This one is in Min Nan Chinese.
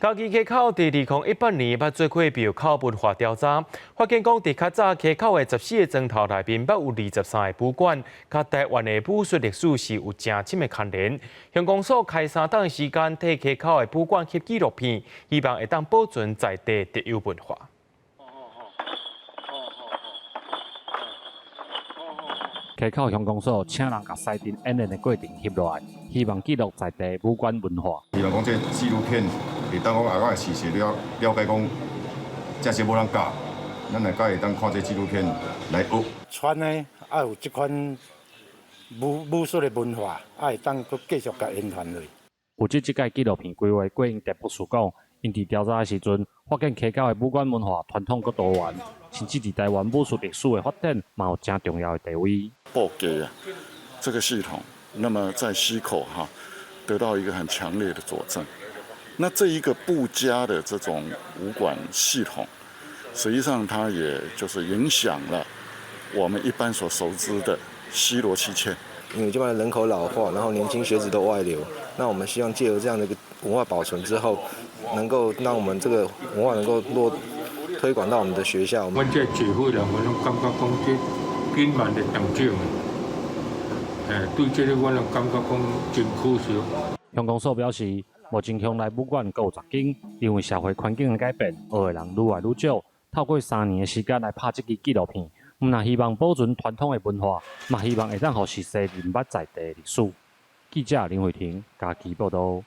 嘉義溪口佇2018年捌做過廟口文化調查，發現講佇較早溪口的14個莊頭內面，捌有23個武館，佮台灣的武術歷史是有誠深的牽連。鄉公所開3冬的時間，替溪口的武館翕紀錄片，希望會當保存在地特有文化。溪口鄉公所請人共西鎮演練的過程翕落來，希望記錄在地武館文化。希望講這紀錄片會當講後仔時勢了了解講，這是無人教，咱來才會當看這紀錄片來學。傳的愛有這款武術的文化，愛會當閣繼續共延傳落去。負責這屆紀錄片規劃郭英哲博士講，𪜶佇調查的時陣，發現溪口的武館文化傳統閣多元，甚至佇台灣武術歷史的發展嘛有誠重要的地位。布家啊，這個系統，那麼在溪口哈得到一個很強烈的佐證。那這一個布家的這種武館系統，實際上它也就是影響了我們一般所熟知的西羅七劍。因為這邊人口老化，然後年輕學子都外流，那我們希望借由這樣的一個文化保存之後，能夠讓我們這個文化能夠落推廣到我們的學校。阮這社會人，我攏感覺講這緊慢的成長，對這個我攏感覺講真可惜。鄉公所表示，目前鄉內武館閣有10間，因為社會環境的改變，學的人愈來愈少。透過3年的時間來拍這支紀錄片，毋但希望保存傳統的文化，嘛希望會當予後世認捌在地的歷史。記者林慧婷嘉義報導。